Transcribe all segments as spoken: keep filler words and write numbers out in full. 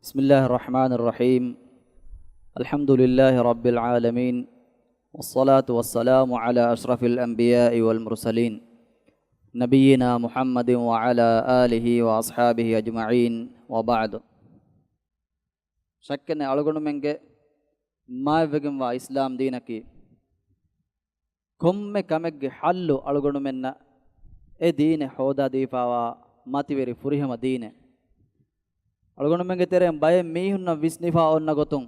بسم الله الرحمن الرحيم. الحمد لله رب العالمين. والصلاة والسلام على أشرف الأنبياء والمرسلين. نبينا محمد وعلى آله وأصحابه أجمعين. وبعد. ޝައްކެއް ނެތް އަޅުގަނޑުމެންގެ މާތްވެގެންވާ އިސްލާމް ދީނަކީ ކޮންމެ ކަމެއްގެ ޙައްލު އަޅުގަނޑުމެންނަށް އެ ދީނެއް ހޯދާ ދީފާވާ މަތިވެރި ފުރިހަމަ ދީނެއް. އަޅުގަނޑުމެންގެ ތެރެއިން ބައެއް މީހުންނަށް ވިސްނިފާ އޮންނަ ގޮތުން،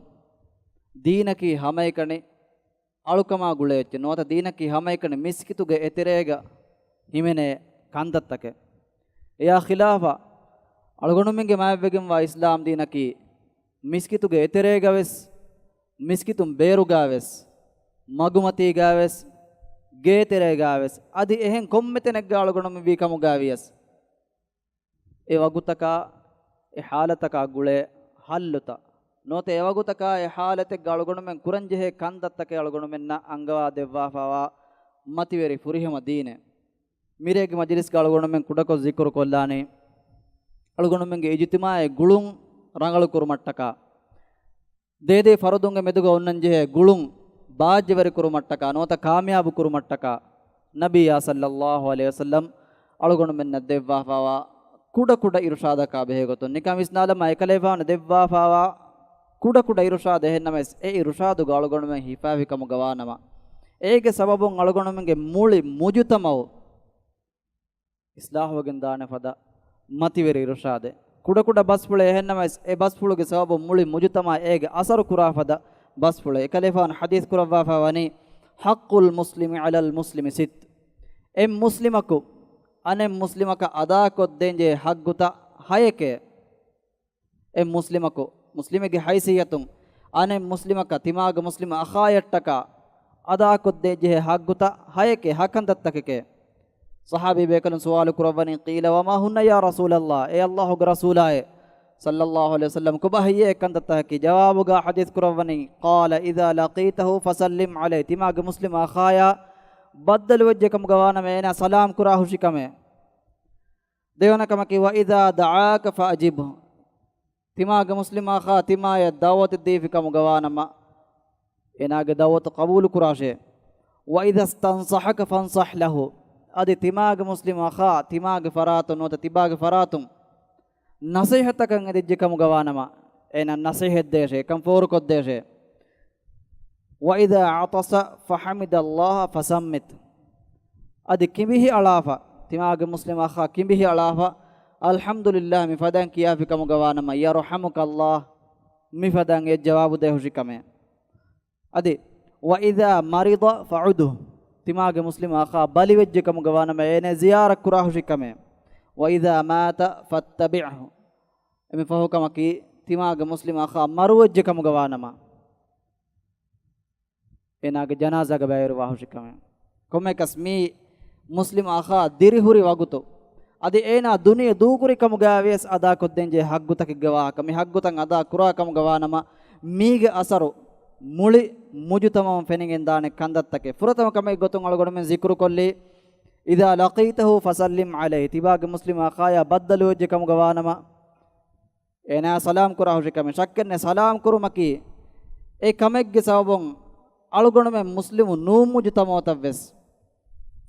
ދީނަކީ ހަމައެކަނި އަޅުކަމާ ގުޅޭ އެއްޗެއް ނުވަތަ ދީނަކީ ހަމައެކަނި މިސްކިތުގެ އެތެރޭގަ ހިމެނޭ ކަންތައްތަކެއް. އެޔާ ޚިލާފަށް، އަޅުގަނޑުމެންގެ މާތްވެގެންވާ އިސްލާމް ދީނަކީ މިސްކިތުގެ އެތެރޭގަވެސް، މިސްކިތުން ބޭރުގަވެސް، މަގުމަތީގަވެސް، ގޭތެރޭގަވެސް، އަދި އެހެން ކޮންމެ ތަނެއްގަ އަޅުގަނޑުމެން ވީ ކަމުގަވިޔަސް، އެ ވަގުތަކާ، އެ ޙާލަތަކާ ގުޅޭ ޙައްލުތައް ނުވަތަ އެ ވަގުތަކާ އެ ޙާލަތެއްގަ އަޅުގަނޑުމެން ކުރަންޖެހޭ ކަންތައްތަކެއް އަޅުގަނޑުމެންނަށް އަންގަވާ ދެއްވާފާވާ މަތިވެރި ފުރިހަމަ ދީނެއް. މިރޭގެ މަޖިލިސްގަ އަޅުގަނޑުމެން ކުޑަކޮށް ޒިކުރު ކޮށްލާނީ، އަޅުގަނޑުމެންގެ އިޖުތިމާޢީ ގުޅުން ރަނގަޅު ކުރުމަށްޓަކާ، ދޭދޭ ފަރުދުންގެ މެދުގަ އޮންނަންޖެހޭ ގުޅުން ބާއްޖަވެރި ކުރުމަށްޓަކާ ނުވަތަ ކާމިޔާބު ކުރުމަށްޓަކާ، ނަބިއްޔާ ޞައްލައްލާހު ޢަލައިހި ވަސައްލަމް އަޅުގަނޑުމެންނަށް ދެއްވާފާވާ ކުޑަކުޑަ އިރުޝާދަކާ ބެހޭގޮތުން ނިކަން ވިސްނާލަމާ، އެކަލޭގެފާނު ދެއްވާފާވާ ކުޑަކުޑަ އިރުޝާދު އެހެންނަމަވެސް، އެ އިރުޝާދުގަ އަޅުގަނޑުމެން ހިފާވި ކަމުގަ ވާނަމަ، އޭގެ ސަބަބުން އަޅުގަނޑުމެންގެ މުޅި މުޖުތަމަޢު އިޞްލާޙުވެގެން ދާނެ ފަދަ މަތިވެރި އިރުޝާދެއް. ކުޑަކުޑަ ބަސްފުޅެއް އެހެންނަމަވެސް، އެ ބަސްފުޅުގެ ސަބަބުން މުޅި މުޖުތަމަޢަށް އޭގެ އަސަރު ކުރާ ފަދަ ބަސްފުޅެއް. އެކަލޭފާނު ޙަދީޘް ކުރައްވާފަ ވަނީ، حق المسلم على المسلم ست. އެއް މުސްލިމަކު އަނެއް މުސްލިމަކަށް އަދާކޮށްދޭންޖެހޭ ޙައްޤުތައް ހަޔެކޭ. އެއް މުސްލިމަކު، މުސްލިމެއްގެ ޙައިސިއްޔަތުން އަނެއް މުސްލިމަކަށް، ތިމާގެ މުސްލިމް އަޚާޔަށްޓަކާ އަދާކޮށްދޭންޖެހޭ ޙައްޤުތައް ހަޔެކޭ، ހަކަންތައްތަކެކޭ. ޞަޙާބީ ބޭކަލުން ސުވާލު ކުރައްވަނީ، قيل وما هن يا رسول الله؟ އޭ ﷲ ގެ ރަސޫލާއޭ، ޞައްލައްލާހު ޢަލައިހި ވަސައްލަމް، ކޮބާ ހެއްޔޭ އެ ކަންތައްތަކަކީ؟ ޖަވާބުގަ ޙަދީޘް ކުރައްވަނީ، قال إذا لقيته فسلم عليه، ތިމާގެ މުސްލިމް އަޚާޔާ ބައްދަލުވެއްޖެ ކަމުގަ ވާނަމަ އޭނާ ސަލާމް ކުރާ ހުށި ކަމޭ. ދެވަނަ ކަމަކީ، وإذا دعاك فأجبه، ތިމާގެ މުސްލިމް އަޚާ ތިމާޔަށް ދަޢުވަތެއް ދީފި ކަމުގަ ވާނަމަ، އޭނާގެ ދަޢުވަތު ޤަބޫލު ކުރާށޭ. وإذا استنصحك فانصح له، އަދި ތިމާގެ މުސްލިމް އަޚާ ތިމާގެ ފަރާތުން ނުވަތަ ތިބާގެ ފަރާތުން ނަޞޭޙަތަކަށް އެދިއްޖެ ކަމުގަ ވާނަމަ، އޭނާ ނަޞޭޙަތް ދޭށޭ، އެކަން ފޯރުކޮށްދޭށޭ. وإذا عطس فحمد الله فصمت، އަދި ކިނބިހި އަޅާފަ، ތިމާގެ މުސްލިމް އަޚާ ކިނބިހި އަޅާފަ، އަލްޙަމްދުލިއްލާހް މި ފަދައިން ކިޔާފި ކަމުގަ ވާނަމަ، يرحمك الله، މި ފަދައިން އެ ޖަވާބު ދޭ ހުށި ކަމޭ. އަދި، وإذا مرض فعده، ތިމާގެ މުސްލިމް އަޚާ ބަލިވެއްޖެ ކަމުގަ ވާނަމަ، އޭނަ ޒިޔާރަތް ކުރާ ހުށި ކަމޭ. وإذا مات فاتبعه، އެންމެ ފަހު ކަމަކީ، ތިމާގެ މުސްލިމް އަޚާ މަރުވެއްޖެ ކަމުގަ ވާނަމަ، އޭނާގެ ޖަނާޒާގަ ބައިވެރިވާ ހުށި ކަމެއް. ކޮންމެއަކަސް މީ މުސްލިމް އަޚާ ދިރިހުރި ވަގުތު، އަދި އޭނާ ދުނިޔެ ދޫކުރި ކަމުގައި ވިޔަސް އަދާކޮށްދޭންޖެހޭ ޙައްޤުތަކެއްގެ ވާހަކަ. މި ޙައްޤުތައް އަދާ ކުރާ ކަމުގަ ވާނަމަ، މީގެ އަސަރު މުޅި މުޖުތަމަޢުން ފެނިގެން ދާނެ ކަންތައްތަކެއް. ފުރަތަމަ ކަމެއް ގޮތުން އަޅުގަނޑުމެން ޒިކުރު ކޮށްލީ، إذا لقيته فسلم عليه، ތިބާގެ މުސްލިމް އަޚާޔާ ބައްދަލުވެއްޖެ ކަމުގަ ވާނަމަ، އޭނާ ސަލާމް ކުރާ ހުށި ކަމެއް. ޝައްކެއް ނެތް، ސަލާމް ކުރުމަކީ އެ ކަމެއްގެ ސަބަބުން އަޅުގަނޑުމެން މުސްލިމު ނޫން މުޖުތަމަޢުތައް ވެސް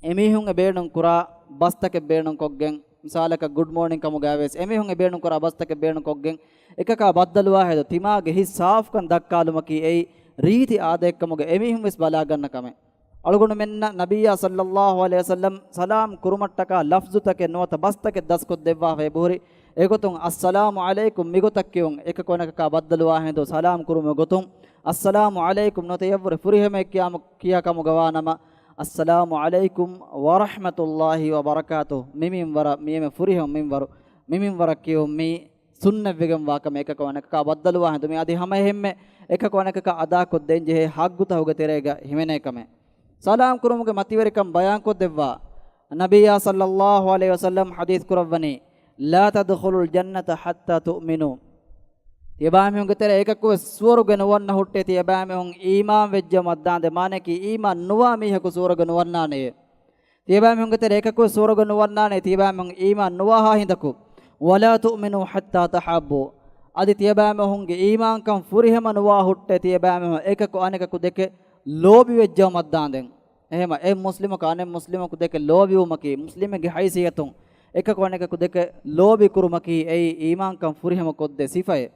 އެމީހުން އެ ބޭނުން ކުރާ ބަސްތަކެއް ބޭނުން ކޮށްގެން، މިސާލަކަށް ގުޑް މޯނިން ކަމުގައި ވެސް އެމީހުން އެ ބޭނުން ކުރާ ބަސްތަކެއް ބޭނުން ކޮށްގެން، އެކަކާ ބައްދަލުވާ ހެދު ތިމާގެ ހިތް ސާފުކަން ދައްކާލުމަކީ އެއީ ރީތި އާދައެއްކަމުގަ އެމީހުން ވެސް ބަލާގަންނަ ކަމެއް. އަޅުގަނޑުމެންނަށް ނަބިއްޔާ ޞައްލައްލާހު ޢަލައިހި ވަސައްލަމް ސަލާމް ކުރުމަށްޓަކާ ލަފްޒުތަކެއް ނުވަތަ ބަސްތަކެއް ދަސްކޮށްދެއްވާފަ އެބަހުރި. އެގޮތުން، އައްސަލާމު ޢަލައިކުމް މިގޮތަށް ކިޔުން، އެކަކު އަނެކަކާ ބައްދަލުވާ ހިނދު ސަލާމް ކުރުމުގެ ގޮތުން، އައްސަލާމު ޢަލައިކުމް ނުވަތަ އެއަށްވުރެ ފުރިހަމައެއް ކިޔާމަ-، ކިޔާ ކަމުގަ ވާނަމަ، އައްސަލާމު ޢަލައިކުމް ވަރަޙްމަތުﷲި ވަބަރަކާތުހު، މި މިންވަރަށް، މި އެންމެ ފުރިހަމަ މިންވަރު، މި މިންވަރަށް ކިޔުން މީ ސުންނަތްވެގެންވާ ކަމެއް. އެކަކު އަނެކަކާ ބައްދަލުވާ ހިނދު މީ އަދި ހަމައެހެންމެ އެކަކު އަނެކަކާ އަދާކޮށްދޭންޖެހޭ ޙައްޤުތަކުގެ ތެރޭގަ ހިމެނޭ ކަމެއް. ސަލާމް ކުރުމުގެ މަތިވެރިކަން ބަޔާންކޮށްދެއްވާ، ނަބިއްޔާ ޞައްލައްލާހު ޢަލައިހި ވަސައްލަމް ޙަދީޘް ކުރައްވަނީ، لا تدخلوا الجنة حتى تؤمنوا. ތިޔަބައިމީހުންގެ ތެރެއަށް އެކަކުވެސް ސުވަރުގެ ނުވަންނަ ހުއްޓޭ، ތިޔަބައިމީހުން އީމާން ވެއްޖައުމަށްދާނދެ، މާނައަކީ އީމާން ނުވާ މީހަކު ސުވަރުގެ ނުވަންނާނެޔޭ. ތިޔަބައިމީހުންގެ ތެރެއަށް އެކަކުވެސް ސުވަރުގެ ނުވަންނާނެ، ތިޔަބައިމީހުން އީމާން ނުވާހާ ހިނދަކު. ولا تؤمنوا حتى تحابوا. އަދި ތިޔަބައިމީހުންގެ އީމާންކަން ފުރިހަމަ ނުވާ ހުއްޓޭ ތިޔަބައިމީހުން އެކަކު އަނެކަކު ދެކެ ލޯބިވެއްޖައުމަށްދާނދެން. އެހެމަ އެއް މުސްލިމަކު އަނެއް މުސްލިމަކު ދެކެ ލޯބިވުމަކީ މުސްލިމެއްގެ ހައިސިއްޔަތުން އެކަކު އަނެކަކު ދެކެ ލޯބި ކުރުމަކީ އެއީ އީމާންކަން ފުރިހަމަ ކޮށްދޭ ސިފައެއް.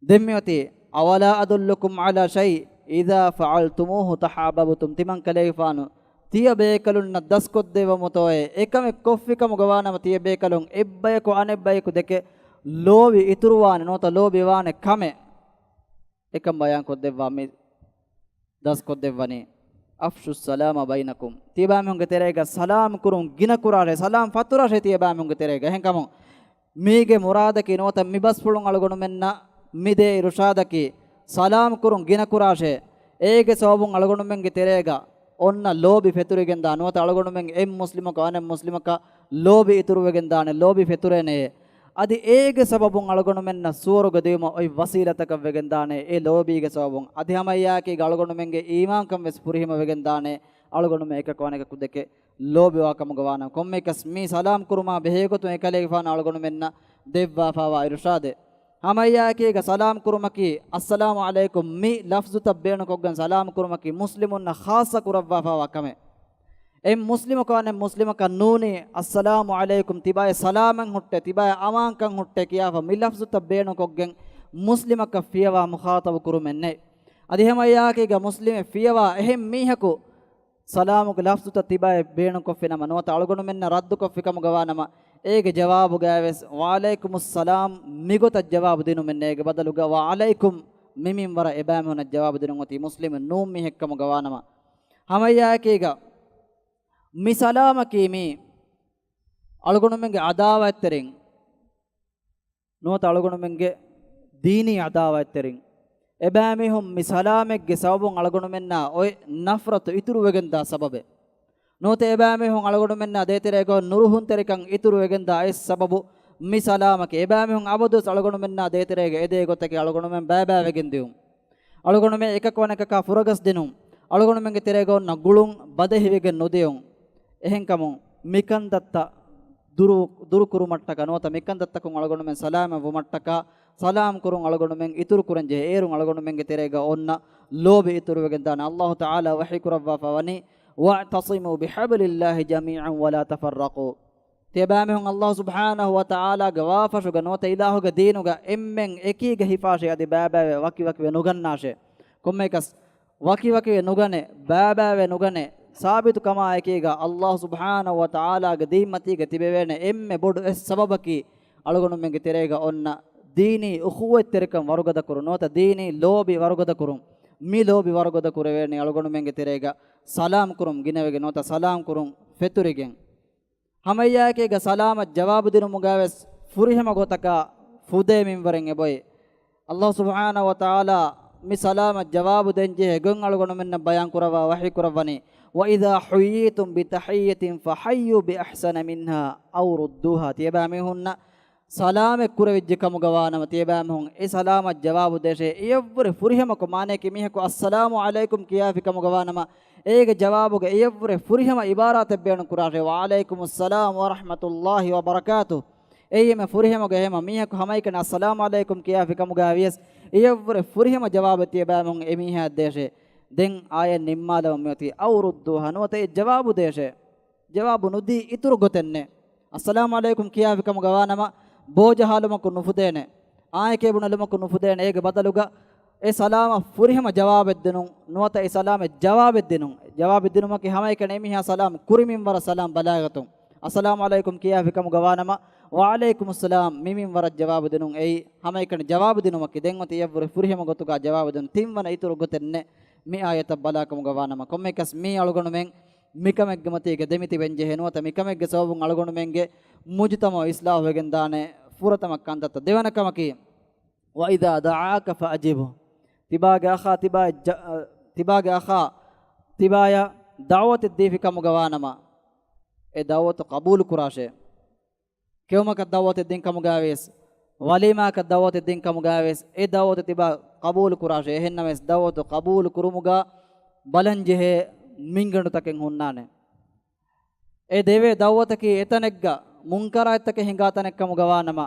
ދެން މިއޮތީ، أولا أدلكم على شيء إذا فعلتموه تحاببتم. ތިމަން ކަލޭގެފާނު ތިޔަބޭކަލުންނަށް ދަސްކޮށްދެއްވަމުތޯއޭ؟ އެކަމެއް ކޮށްފިކަމުގަވާނަމަ ތިޔަބޭކަލުން އެއްބަޔަކު އަނެއްބަޔަކު ދެކެ ލޯބި އިތުރުވާނެ ނުވަތަ ލޯބިވާނެ ކަމެއް. އެކަން ބަޔާންކޮށްދެއްވާ މި ދަސްކޮށްދެއްވަނީ، أفشوا السلام بينكم. ތިޔަބައިމީހުންގެ ތެރޭގަ ސަލާމް ކުރުން ގިނަ ކުރާށޭ، ސަލާމް ފަތުރާށޭ ތިޔަބައިމީހުންގެ ތެރޭގަ. އެހެންކަމުން މީގެ މުރާދަކީ ނުވަތަ މި ބަސްފުޅުން އަޅުގަނޑުމެންނަށް މިދޭ އިރުޝާދަކީ، ސަލާމް ކުރުން ގިނަ ކުރާށޭ. އޭގެ ސަބަބުން އަޅުގަނޑުމެންގެ ތެރޭގަ އޮންނަ ލޯބި ފެތުރިގެންދާ ނުވަތަ އަޅުގަނޑުމެން އެއް މުސްލިމަކު އަނެއް މުސްލިމަކަށް ލޯބި އިތުރުވެގެންދާނެ، ލޯބި ފެތުރޭނެޔޭ. އަދި އޭގެ ސަބަބުން އަޅުގަނޑުމެންނަށް ސުވަރުގެ ދިއުމަށް އޮތް ވަސީލަތަކަށް ވެގެންދާނެ އެ ލޯބީގެ ސަބަބުން. އަދި ހަމައެއާއެކީގަ އަޅުގަނޑުމެންގެ އީމާންކަން ވެސް ފުރިހަމަ ވެގެންދާނެ އަޅުގަނޑުމެން އެކަކު އަނެކަކު ދެކެ ލޯބިވާ ކަމުގަ ވާނަމަ. ކޮންމެއަކަސް މި ސަލާމް ކުރުމާ ބެހޭގޮތުން އެކަލޭގެފާނު އަޅުގަނޑުމެންނަށް ދެއްވާފާވާ އިރުޝާދެއް. ހަމައެއާއެކީގަ ސަލާމް ކުރުމަކީ، އައްސަލާމު ޢަލައިކުމް މި ލަފްޒުތައް ބޭނުންކޮށްގެން ސަލާމް ކުރުމަކީ މުސްލިމުންނަށް ޚާއްޞަ ކުރައްވާފާވާ ކަމެއް. އެއް މުސްލިމަކު އަނެއް މުސްލިމަކަށް ނޫނީ، އައްސަލާމު ޢަލައިކުމް، ތިބާއަށް ސަލާމަތް ހުއްޓޭ، ތިބާއަށް އަމާންކަން ހުއްޓޭ ކިޔާފަ މި ލަފްޒުތައް ބޭނުންކޮށްގެން މުސްލިމަކަށް ފިޔަވާ މުޚާޠަބު ކުރުމެއް ނެތް. އަދި ހަމައެއާއެކީގަ މުސްލިމެއް ފިޔަވާ އެހެން މީހަކު ސަލާމުގެ ލަފްޒުތައް ތިބާއަށް ބޭނުންކޮށްފިނަމަ ނުވަތަ އަޅުގަނޑުމެންނަށް ރައްދުކޮށްފިކަމުގަ ވާނަމަ، އޭގެ ޖަވާބުގައިވެސް، ވަޢަލައިކުމުއްސަލާމް މިގޮތަށް ޖަވާބު ދިނުމެއް ނޭގެ ބަދަލުގަ، ވަޢަލައިކުމް މި މިންވަރަށް އެބައިމީހުނަށް ޖަވާބު ދިނުން އޮތީ މުސްލިމެއް ނޫން މީހެއްކަމުގަ ވާނަމަ. ހަމައެއާއެކީގަ މި ސަލާމަކީ މީ އަޅުގަނޑުމެންގެ އަދާވަތްތެރިން ނުވަތަ އަޅުގަނޑުމެންގެ ދީނީ އަދާވަތްތެރިން. އެބައިމީހުން މި ސަލާމެއްގެ ސަބަބުން އަޅުގަނޑުމެންނާ އޮތް ނަފްރަތު އިތުރުވެގެންދާ ސަބަބެއް. ނުވަތަ އެބައިމީހުން އަޅުގަނޑުމެންނާ ދޭތެރޭގަ ނުރުހުންތެރިކަން އިތުރުވެގެންދާ އެއް ސަބަބު މި ސަލާމަކީ. އެބައިމީހުން އަބަދުވެސް އަޅުގަނޑުމެންނާ ދޭތެރޭގަ އެދޭ ގޮތަކީ އަޅުގަނޑުމެން ބައިބައިވެގެން ދިއުން. އަޅުގަނޑުމެން އެކަކު އަނެކަކާ ފުރަގަސްދިނުން. އަޅުގަނޑުމެންގެ ތެރޭގަ އޮންނަ ގުޅުން ބަދެހިވެގެން ނުދިއުން. އެހެންކަމުން މިކަންތައްތައް ދުރު، ދުރުކުރުމަށްޓަކާ ނުވަތަ މިކަންތައްތަކުން އަޅުގަނޑުމެން ސަލާމަތް ވުމަށްޓަކާ، ސަލާމް ކުރުން އަޅުގަނޑުމެން އިތުރު ކުރަން ޖެހޭ. އޭރުން އަޅުގަނޑުމެންގެ ތެރޭގަ އޮންނަ ލޯބި އިތުރުވެގެން ދާނެ. އައްލާހު ތަޢާލާ ވަޙީ ކުރައްވާފަ ވަނީ، "وَاعْتَصِمُوا بِحَبْلِ اللَّهِ جَمِيعًا وَلَا تَفَرَّقُوا." ތިޔަބައިމީހުން އައްލާހު ސުބްޙާނަހު ވަ ތަޢާލާގެ ވާފަށުގަ ނުވަތަ އިލާހުގެ ދީނުގަ އެންމެން އެކީގަ ހިފާށޭ އަދި ބައިބައިވެ ވަކިވަކިވެ ނުގަންނާށޭ. ކޮންމެއަކަސް ވަކިވަކިވެ ނުގަނެ، ބައިބައިވެ ނުގަނެ، ސާބިތު ކަމާއެކީގަ އައްލާހު ސުބްޙާނަހު ވަ ތަޢާލާގެ ދީންމަތީގަ ތިބެވޭނެ އެންމެ ބޮޑު އެއް ސަބަބަކީ، އަޅުގަނޑުމެންގެ ތެރޭގަ އޮންނަ ދީނީ އުޚުވަތްތެރިކަން ވަރުގަދަކުރުން ނުވަތަ ދީނީ ލޯބި ވަރުގަދަކުރުން. މި ލޯބި ވަރުގަދަކުރެވޭނީ އަޅުގަނޑުމެންގެ ތެރޭގަ ސަލާމް ކުރުން ގިނަވެގެން ނުވަތަ ސަލާމް ކުރުން ފެތުރިގެން. ހަމައެއާއެކީގަ ސަލާމަށް ޖަވާބު ދިނުމުގައިވެސް ފުރިހަމަ ގޮތަކަށް ފުދޭ މިންވަރެއް އެބައޮތް. އައްލާހު ސުބްޙާނަހު ވަ ތަޢާލާ މި ސަލާމަށް ޖަވާބު ދޭންޖެހޭ ގޮތް އަޅުގަނޑުމެންނަށް ބަޔާން ކުރައްވާ ވަޙީ ކުރައްވަނީ، "وَإِذَا حُيِّيتُمْ بِتَحِيَّةٍ فَحَيُّوا بِأَحْسَنَ مِنْهَا أَوْ رُدُّوهَا." ތިޔަބައިމީހުންނަށް ސަލާމެއް ކުރެވިއްޖެ ކަމުގަ ވާނަމަ، ތިޔަބައިމީހުން އެ ސަލާމަށް ޖަވާބު ދޭށޭ. އެއަށްވުރެ ފުރިހަމަކޮށް، މާނަޔަކީ މީހަކު އައްސަލާމު ޢަލައިކުމް ކިޔާފި ކަމުގަ ވާނަމަ، އޭގެ ޖަވާބުގަ އެއަށްވުރެ ފުރިހަމަ އިބާރާތެއް ބޭނުން ކުރާށޭ، "وَعَلَيْكُمُ السَّلَامُ وَرَحْمَةُ اللَّهِ وَبَرَكَاتُهُ." އެއީ އެންމެ ފުރިހަމަގެ ހަމަ މީހަކު ހަމައެކަނި އައްސަލާމު ޢަލައިކުމް ކިޔާފި ކަމުގައިވިޔަސް، އެއަށްވުރެ ފުރިހަމަ ޖަވާބެއް ތިޔަބައިމީހުން އެމީހާއަށް ދޭށޭ. ދެން އާޔަތް ނިންމާލަމުން މިއޮތީ، "أَوْ رُدُّوهَا." ނުވަތަ އެ ޖަވާބު ދޭށޭ. ޖަވާބު ނުދީ އިތުރު ގޮތެއް ނެތް. އައްސަލާމު ޢަލައިކުމް ކިޔާފި ކަމުގަ ވާނަމަ، ބޯޖަހާލުމަކުން ނުފުދޭނެ. އާނއެކޭ ބުނެލުމަކުން ނުފުދޭނެ. އޭގެ ބަދަލުގަ އެ ސަލާމަށް ފުރިހަމަ ޖަވާބެއް ދިނުން، ނުވަތަ އެ ސަލާމަށް ޖަވާބެއް ދިނުން. ޖަވާބެއް ދިނުމަކީ ހަމައެކަނި އެމީހާ ސަލާމް ކުރި މިންވަރަށް ސަލާމް ބަލާގަތުން. އައްސަލާމު ޢަލައިކުމް ކިޔާފި ކަމުގަ ވާނަމަ، "ވަޢަލައިކުމުއްސަލާމް" މި މިންވަރަށް ޖަވާބު ދިނުން. އެއީ ހަމައެކަނި ޖަވާބު ދިނުމަކީ. ދެން އޮތީ އެއަށްވުރެ ފުރިހަމަ ގޮތުގަ ޖަވާބު ދިނުން. ތިންވަނަ އިތުރު ގޮތެއް ނެތް މި އާޔަތަށް ބަލާކަމުގަ ވާނަމަ. ކޮންމެއަކަސް މީ އަޅުގަނޑުމެން މިކަމެއްގެ މަތީގަ ދެމިތިބެން ޖެހޭ ނުވަތަ މިކަމެއްގެ ސަބަބުން އަޅުގަނޑުމެންގެ މުޖުތަމަޢު އިސްލާހުވެގެން ދާނެ ފުރަތަމަ ކަންތައްތައް. ދެވަނަ ކަމަކީ، "وَإِذَا دَعَاكَ فَأَجِبْهُ." ތިބާގެ އަޚާ، ތިބާ ޖަ-، ތިބާގެ އަޚާ، ތިބާޔަށް ދަޢުވަތެއް ދީފި ކަމުގަ ވާނަމަ، އެ ދަޢުވަތު ޤަބޫލު ކުރާށޭ. ކެއުމަކަށް ދަޢުވަތެއް ދިން ކަމުގައިވިޔަސް، ވަލީމާއަކަށް ދަޢުވަތެއް ދިން ކަމުގައިވިޔަސް، އެ ދަޢުވަތު ތިބާ ޤަބޫލު ކުރާށޭ. އެހެންނަމަވެސް، ދަޢުވަތު ޤަބޫލު ކުރުމުގަ ބަލަންޖެހޭ މިންގަނޑުތަކެއް ހުންނާނެ. އެ ދެވޭ ދަޢުވަތަކީ އެތަނެއްގަ މުންކަރާތްތަކެއް ހިނގާ ތަނެއް ކަމުގަ ވާނަމަ،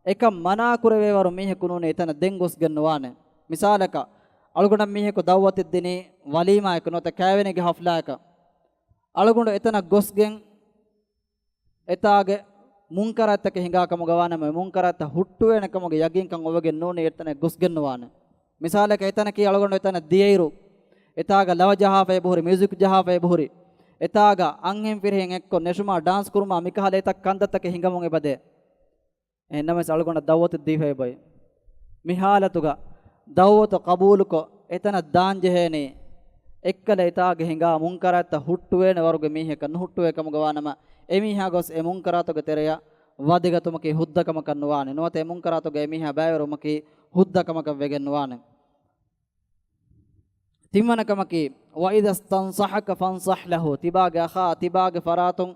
އެކަން މަނާ ކުރެވޭވަރު މީހަކު ނޫނީ އެތަނަށް ދެން ގޮސްގެން ނުވާނެ. މިސާލަކަށް، އަޅުގަނޑަށް މީހަކު ދައުވަތެއް ދިނީ ވަލީމާއެކު ނުވަތަ ކައިވެނީގެ ހަފްލާއަކަށް. އަޅުގަނޑު އެތަނަށް ގޮސްގެން އެތާގެ މުންކަރާތްތަކެއް ހިނގާ ކަމުގަ ވާނަމަ، އެ މުންކަރާތްތައް ހުއްޓުވޭނެ ކަމުގެ ޔަގީންކަން އޮވެގެން ނޫނީ އެތަނަށް ގޮސްގެން ނުވާނެ. މިސާލަކަށް، އެތަނަކީ އަޅުގަނޑު އެތަނަށް ދިޔައިރު، އެތާގަ ލަވަ ޖަހާފަ އެބަހުރި، މިއުޒިކް ޖަހާފަ އެބަހުރި، އެތާގަ އަންހެން ފިރިހެން އެއްކޮށް ނެށުމާ ޑާންސް ކުރުމާ މިކަހަލަ އެތައް ކަންތައްތަކެއް ހިނގަމުން އެބަދޭ. އެހެންނަމަވެސް އަޅުގަނޑަށް ދައުވަތެއް ދީފައި ބައި. މި ހާލަތުގަ ދައުވަތު ޤަބޫލުކޮށް އެތަނަށް ދާން ޖެހޭނީ، އެއްކަލަ އެތާގެ ހިނގާ މުންކަރާތްތައް ހުއްޓުވޭނެ ވަރުގެ މީހަކަށް ނުހުއްޓުވޭ ކަމުގަ ވާނަމަ، އެމީހާ ގޮސް އެ މުންކަރާތުގެ ތެރެޔަށް ވަދެގަތުމަކީ ހުއްދަ ކަމަކަށް ނުވާނެ. ނުވަތަ އެ މުންކަރާތުގަ އެމީހާ ބައިވެރިވުމަކީ ހުއްދަ ކަމަކަށް ވެގެން ނުވާނެ. ތިންވަނަ ކަމަކީ، وإذا استنصحك فانصح له، ތިބާގެ އަޚާ، ތިބާގެ ފަރާތުން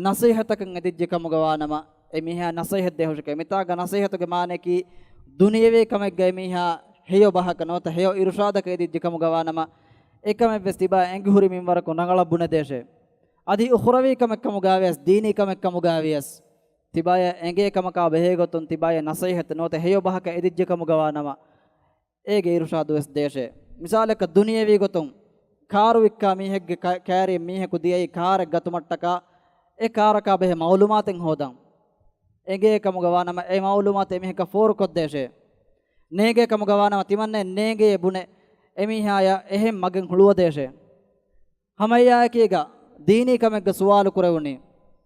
ނަޞޭޙަތަކަށް އެދިއްޖެ ކަމުގަ ވާނަމަ، އެމީހާ ނަޞޭޙަތް ދޭ ހުށަކަށް. މިތާގަ ނަޞޭޙަތުގެ މާނައަކީ، ދުނިޔެވީ ކަމެއްގަ އެމީހާ ހެޔޮ ބަހަކަށް ނުވަތަ ހެޔޮ އިރުޝާދަކަށް އެދިއްޖެ ކަމުގަ ވާނަމަ، އެކަމެއްވެސް ތިބާ އެނގިހުރި މިންވަރަކުން ރަނގަޅަށް ބުނެދޭށޭ. އަދި އުޚްރަވީ ކަމެއް ކަމުގަވިޔަސް، ދީނީ ކަމެއް ކަމުގަވިޔަސް، ތިބާޔަށް އެނގޭ ކަމަކާ ބެހޭގޮތުން ތިބާޔަށް ނަޞޭޙަތް ނުވަތަ ހެޔޮ ބަހަކަށް އެދިއްޖެ ކަމުގަ ވާނަމަ، އޭގެ އިރުޝާދުވެސް ދޭށޭ. މިސާލަކަށް، ދުނިޔެވީ ގޮތުން ކާރު ވިއްކާ މީހެއްގެ ކަ-، ކައިރިއަށް މީހަކު ދިޔައީ ކާރެއް ގަތުމަށްޓަކާ، އެ ކާރަކާ ބެހޭ މައުލޫމާތެއް ހޯދަން. އެނގޭ ކަމުގަ ވާނަމަ، އެ މައުލޫމާތު އެމީހަކަށް ފޯރުކޮށްދޭށޭ. ނޭނގޭ ކަމުގަ ވާނަމަ، ތިމަންނައަށް ނޭނގޭ ބުނެ އެމީހާޔަށް އެހެން މަގެއް ހުޅުވަދޭށޭ. ހަމައެއާއެކީގަ ދީނީ ކަމެއްގަ ސުވާލު ކުރެވުނީ،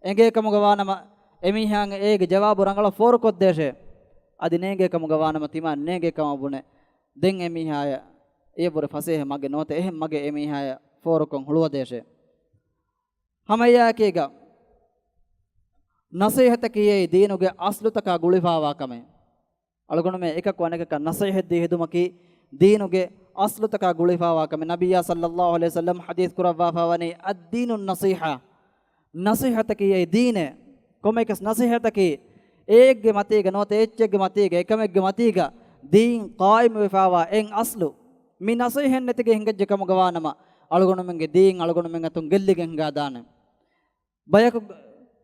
އެނގޭ ކަމުގަ ވާނަމަ، އެމީހާއަށް އޭގެ ޖަވާބު ރަނގަޅަށް ފޯރުކޮށްދޭށޭ. އަދި ނޭނގޭ ކަމުގަ ވާނަމަ، ތިމާ ނޭނގޭ ކަމަށް ބުނެ، ދެން އެމީހާޔަށް އެޔަށްވުރެ ފަސޭހަ މަގެއް ނުވަތަ އެހެން މަގެއް އެމީހާޔަށް ފޯރުކޮށް ހުޅުވަދޭށޭ. ހަމައެއާއެކީގަ ނަޞޭޙަތަކީ އެއީ ދީނުގެ އަސްލުތަކާ ގުޅިފާވާ ކަމެއް. އަޅުގަނޑުމެން އެކަކު އަނެކަކަށް ނަޞޭޙަތް ދީ ހެދުމަކީ ދީނުގެ އަސްލުތަކާ ގުޅިފާވާ ކަމެއް. ނަބިއްޔާ ޞައްލައްލާހު ޢަލައިހި ވަސައްލަމް ޙަދީޘް ކުރައްވާފަ ވަނީ، "الدين النصيحة." ނަޞޭޙަތަކީ އެއީ ދީނޭ. ކޮންމެއަކަސް ނަޞޭޙަތަކީ އެއެއްގެ މަތީގަ ނުވަތަ އެއްޗެއްގެ މަތީގަ އެކަމެއްގެ މަތީގަ ދީން ޤާއިމުވެފާވާ އެއް އަސްލު. މި ނަޞޭޙަތް ނެތިގެ ހިނގައްޖެ ކަމުގަ ވާނަމަ، އަޅުގަނޑުމެންގެ ދީން އަޅުގަނޑުމެން އަތުން ގެއްލިގެން ހިނގާދާނެ. ބަޔަކު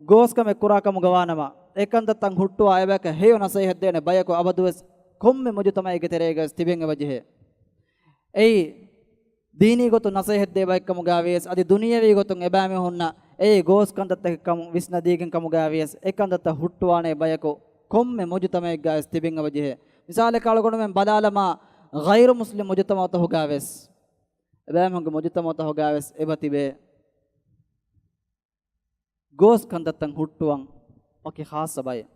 ގޯސްކަމެއް ކުރާ ކަމުގަ ވާނަމަ، އެކަންތައްތައް ހުއްޓުވާ އެބަޔަކަށް ހެޔޮ ނަޞޭޙަތް ދޭނެ ބަޔަކު އަބަދުވެސް ކޮންމެ މުޖުތަމަޢެއްގެ ތެރޭގަވެސް ތިބެން އެބަޖެހޭ. އެއީ ދީނީ ގޮތުން ނަޞޭޙަތް ދޭ ބައެއްކަމުގަވިޔަސް، އަދި ދުނިޔެވީ ގޮތުން އެބައިމީހުންނަށް އެއީ ގޯސް ކަންތައްތަކެއް ކަމުން ވިސްނަދީގެން ކަމުގަވިޔަސް، އެ ކަންތައްތައް ހުއްޓުވާނޭ ބަޔަކު ކޮންމެ މުޖުތަމަޢެއްގަވެސް ތިބެން އެބަޖެހޭ. މިސާލަކަށް އަޅުގަނޑުމެން ބަލާލަމާ، ޣައިރު މުސްލިމް މުޖުތަމަޢުތަކުގަވެސް، އެބައިމީހުންގެ މުޖުތަމަޢުތަކުގަވެސް އެބަ ތިބޭ ގޯސް ކަންތައްތައް ހުއްޓުވަން ވަކި ޚާއްޞަ ބައެއް.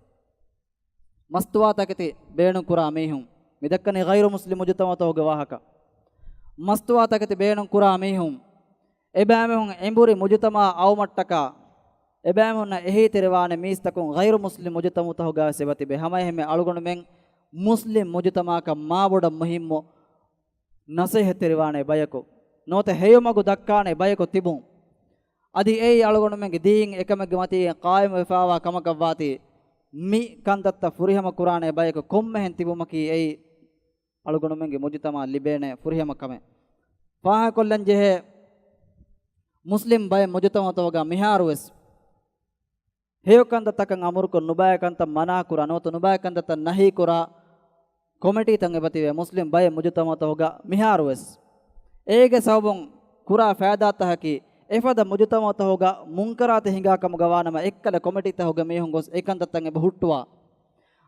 މަސްތުވާތަކެތި ބޭނުން ކުރާ މީހުން، މި ދައްކަނީ ޣައިރު މުސްލިމް މުޖުތަމަޢުތަކުގެ ވާހަކަ. މަސްތުވާތަކެތި ބޭނުން ކުރާ މީހުން، އެބައިމީހުން އެނބުރި މުޖުތަމަޢަށް އައުމަށްޓަކާ، އެބައިމީހުންނަށް އެހީތެރިވާނެ މީސްތަކުން ޣައިރު މުސްލިމް މުޖުތަމަޢުތަކުގަވެސް އެބަތިބޭ. ހަމައެހެންމެ އަޅުގަނޑުމެން މުސްލިމް މުޖުތަމަޢަކަށް މާބޮޑަށް މުހިއްމު ނަޞޭޙަތްތެރިވާނެ ބަޔަކު، ނުވަތަ ހެޔޮމަގު ދައްކާނެ ބަޔަކު ތިބުން. އަދި އެއީ އަޅުގަނޑުމެންގެ ދީން އެކަމެއްގެ މަތީގަ ޤާއިމުވެފާވާ ކަމަކަށްވާތީ، މި ކަންތައްތައް ފުރިހަމަ ކުރާނެ ބަޔަކު ކޮންމެހެން ތިބުމަކީ އެއީ އަޅުގަނޑުމެންގެ މުޖުތަމަޢަށް ލިބޭނެ ފުރިހަމަ ކަމެއް. ފާހަގަކޮށްލަން ޖެހޭ، މުސްލިމް ބައެއް މުޖުތަމަޢުތަކުގަ މިހާރުވެސް ހެޔޮ ކަންތައްތަކަށް އަމުރުކޮށް، ނުބައި ކަންތައް މަނާކުރާ، ނުވަތަ ނުބައި ކަންތައްތައް ނަހީކުރާ ކޮމިޓީތައް އެބަތިބޭ މުސްލިމް ބައެއް މުޖުތަމަޢުތަކުގަ މިހާރުވެސް. އޭގެ ސަބަބުން ކުރާ ފައިދާތަކަކީ، އެފަދަ މުޖުތަމަޢުތަކުގަ މުންކަރާތެއް ހިނގާ ކަމުގަ ވާނަމަ، އެއްކަލަ ކޮމިޓީތަކުގެ މީހުން ގޮސް އެކަންތައްތައް އެބަ ހުއްޓުވާ.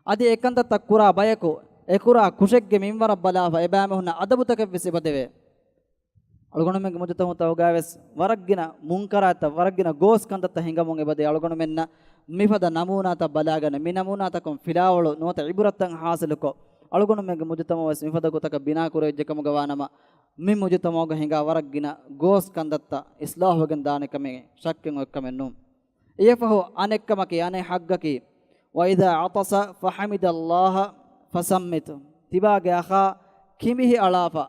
އަދި އެކަންތައްތައް ކުރާ ބަޔަކު އެކުރާ ކުށެއްގެ މިންވަރަށް ބަލާފަ އެބައިމީހުންނަށް އަދަބުތަކެއްވެސް އެބަދެވޭ. އަޅުގަނޑުމެންގެ މުޖުތަމަޢުތަކުގަވެސް ވަރަށްގިނަ މުންކަރާތްތައް، ވަރަށްގިނަ ގޯސް ކަންތައްތައް ހިނގަމުން އެބަދޭ. އަޅުގަނޑުމެންނަށް މިފަދަ ނަމޫނާތައް ބަލާގަނެ، މި ނަމޫނާތަކުން ފިލާވަޅު ނުވަތަ ޢިބުރަތްތައް ޙާޞިލުކޮށް، އަޅުގަނޑުމެންގެ މުޖުތަމަޢުވެސް މިފަދަ ގޮތަކަށް ބިނާކުރެވިއްޖެ ކަމުގަ ވާނަމަ، މި މުޖުތަމަޢުގަ ހިނގާ ވަރަށްގިނަ ގޯސް ކަންތައްތައް އިޞްލާޙުވެގެން ދާނެ ކަމެއް ޝައްކެއް އޮތްކަމެއް ނޫން. އެއަށްފަހު އަނެއްކަމަކީ، އަނެއް ޙައްޤަކީ، وإذا عطس فحمد الله فصمت. ތިބާގެ އަޚާ ކިނބިހި އަޅާފަ،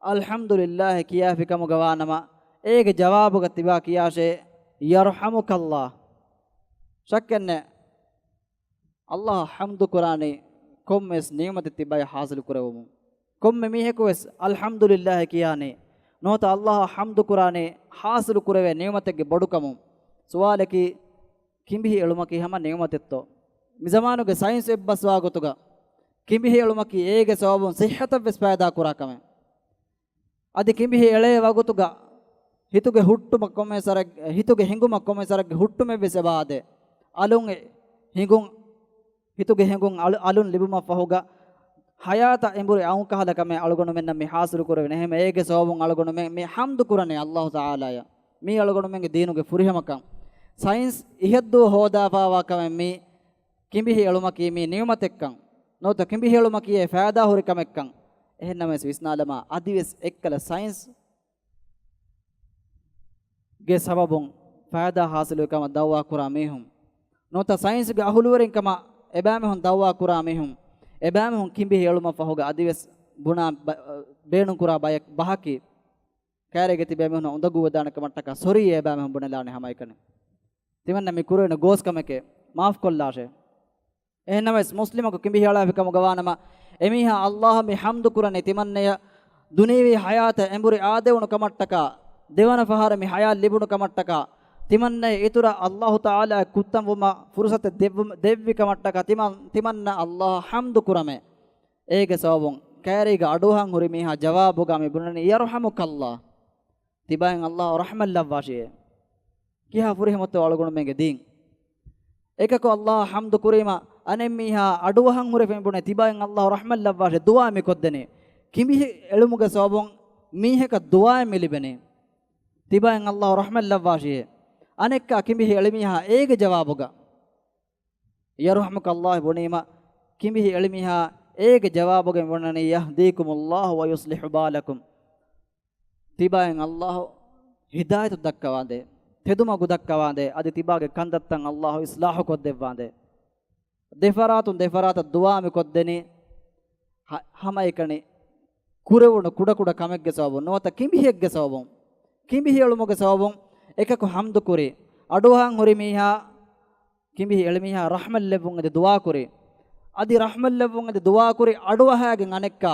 އަލްޙަމްދުލިއްލާހި ކިޔާފި ކަމުގަ ވާނަމަ، އޭގެ ޖަވާބުގަ ތިބާ ކިޔާށޭ، يرحمك الله. ޝައްކެއްނެތް، ﷲ އަށް ޙަމްދު ކުރާނީ ކޮންމެވެސް ނިޢުމަތެއް ތިބާއަށް ޙާޞިލު ކުރެވުމުން. ކޮންމެ މީހަކުވެސް އަލްޙަމްދުލިއްލާހި ކިޔާނީ، ނުވަތަ ﷲ އަށް ޙަމްދު ކުރާނީ ޙާޞިލު ކުރެވޭ ނިޢުމަތެއްގެ ބޮޑުކަމުން. ސުވާލަކީ، ކިނބިހި އެޅުމަކީ ހަމަ ނިޢުމަތެއްތޯ؟ މިޒަމާނުގެ ސައިންސް އެއްބަސްވާ ގޮތުގަ ކިނބިހި އެޅުމަކީ އޭގެ ސަބަބުން ސިއްހަތަށްވެސް ފައިދާ ކުރާ ކަމެއް. އަދި ކިނބިހި އެޅޭ ވަގުތުގަ ހިތުގެ ހުއްޓުމަށް ކޮންމެސް ވަރެއް، ހިތުގެ ހިނގުމަށް ކޮންމެސް ވަރެއްގެ ހުއްޓުމެއްވެސް އެބަ އާދޭ. އަލުން އެ ހިނގުން، ހިތުގެ ހިނގުން އަޅު-، އަލުން ލިބުމަށްފަހުގަ ހަޔާތަށް އެނބުރި އައުން ކަހަލަ ކަމެއް އަޅުގަނޑުމެންނަށް މި ހާސިލު ކުރެވެނެ. އެހެން އޭގެ ސަބަބުން އަޅުގަނޑުމެން މި ޙަމްދު ކުރަނީ ﷲ ތަޢާލާއަށް. މީ އަޅުގަނޑުމެންގެ ދީނުގެ ފުރިހަމަކަން. ސައިންސް އިހަށްދުވަހު ހޯދާފާވާ ކަމެއް މީ ކިނބިހި އެޅުމަކީ މީ ނިޢުމަތެއްކަން. ނުވަތަ ކިނބިހި އެޅުމަކީ އެ ފައިދާ ހުރި ކަމެއްކަން. އެހެންނަމަވެސް ވިސްނާލަމާ، އަދިވެސް އެއްކަލަ ސައިންސް ގެ ސަބަބުން ފައިދާ ހާސިލުވި ކަމަށް ދައުވާ ކުރާ މީހުން، ނުވަތަ ސައިންސްގެ އަހުލުވެރިން ކަމަށް އެބައިމީހުން ދައުވާ ކުރާ މީހުން، އެބައިމީހުން ކިނބިހި އެޅުމަށް ފަހުގަ އަދިވެސް ބުނާ ބަ-، ބޭނުން ކުރާ ބަޔަކު ބަހަކީ، ކައިރީގަ ތިބޭ މީހުން އުނދަގޫވެދާނެ ކަމަށްޓަކާ ސޮރީ އެބައިމީހުން ބުނެލާނެ ހަމައެކަނި. ތިމަންނަ މި ކުރެވެނެ ގޯސް ކަމެކޭ، މާފް ކޮށްލާށޭ. އެހެންނަމަވެސް މުސްލިމަކު ކިނބިހި އަޅާފި ކަމުގަ ވާނަމަ، އެމީހާ ﷲ އަށް މި ޙަމްދު ކުރަނީ ތިމަންނަޔަށް ދުނިޔެވީ ޙަޔާތަށް އެނބުރި އާދެވުނު ކަމަށްޓަކާ، ދެވަނަ ފަހަރަށް މި ޙަޔާތް ލިބުނު ކަމަށްޓަކާ، ތިމަންނަޔަށް އިތުރަށް ﷲ ތަޢާލާ ކުއްތަންވުމަށް ފުރުޞަތެއް ދެއްވު-، ދެއްވި ކަމަށްޓަކާ، ތިމަން-، ތިމަންނަ ﷲ އަށް ޙަމްދު ކުރަމޭ. އޭގެ ސަބަބުން ކައިރީގަ އަޑުއަހަން ހުރި މީހާ ޖަވާބުގަ މި ބުނަނީ، يرحمك الله. ތިބާއިން ﷲ ރަޙްމަތް ލައްވާށިއޭ. ކިހާ ފުރިހަމަތޯ އަޅުގަނޑުމެންގެ ދީން. އެކަކު ﷲ އަށް ޙަމްދު ކުރީމަ، އަނެއް މީހާ އަޑުއަހަން ހުރެފަ މި ބުނޭ، ތިބާއިން ﷲ ރަޙްމަތް ލައްވާށޭ، ދުޢާ މި ކޮށްދެނީ. ކިނބިހި އެޅުމުގެ ސަބަބުން މީހަކަށް ދުޢާއެއް މި ލިބެނީ. ތިބާއިން ﷲ ރަޙްމަތް ލައްވާށޭ. އަނެއްކާ ކިނބިހި އެޅި މީހާ އޭގެ ޖަވާބުގަ، يرحمك الله ބުނީމަ، ކިނބިހި އެޅި މީހާ އޭގެ ޖަވާބުގަ މި ބުނަނީ، يهديكم الله ويصلح بالكم. ތިބާއިން ﷲ ހިދާޔަތު ދައްކަވާނދޭ، ތެދުމަގު ދައްކަވާނދޭ، އަދި ތިބާގެ ކަންތައްތައް ﷲ އިޞްލާޙު ކޮށްދެއްވާނދޭ. ދެފަރާތުން ދެފަރާތަށް ދުޢާ މި ކޮށްދެނީ، ހަ-، ހަމައެކަނި ކުރެވުނު ކުޑަކުޑަ ކަމެއްގެ ސަބަބުން ނުވަތަ ކިނބިހިއެއްގެ ސަބަބުން، ކިނބިހި އެޅުމުގެ ސަބަބުން އެކަކު ޙަމްދު ކުރި، އަޑުއަހަން ހުރި މީހާ، ކިނބިހި އެޅި މީހާ ރަޙްމަތް ލެއްވުން އެދި ދުޢާ ކުރި. އަދި ރަޙްމަތް ލެއްވުން އެދި ދުޢާ ކުރި، އަޑުއަހައިގެން އަނެއްކާ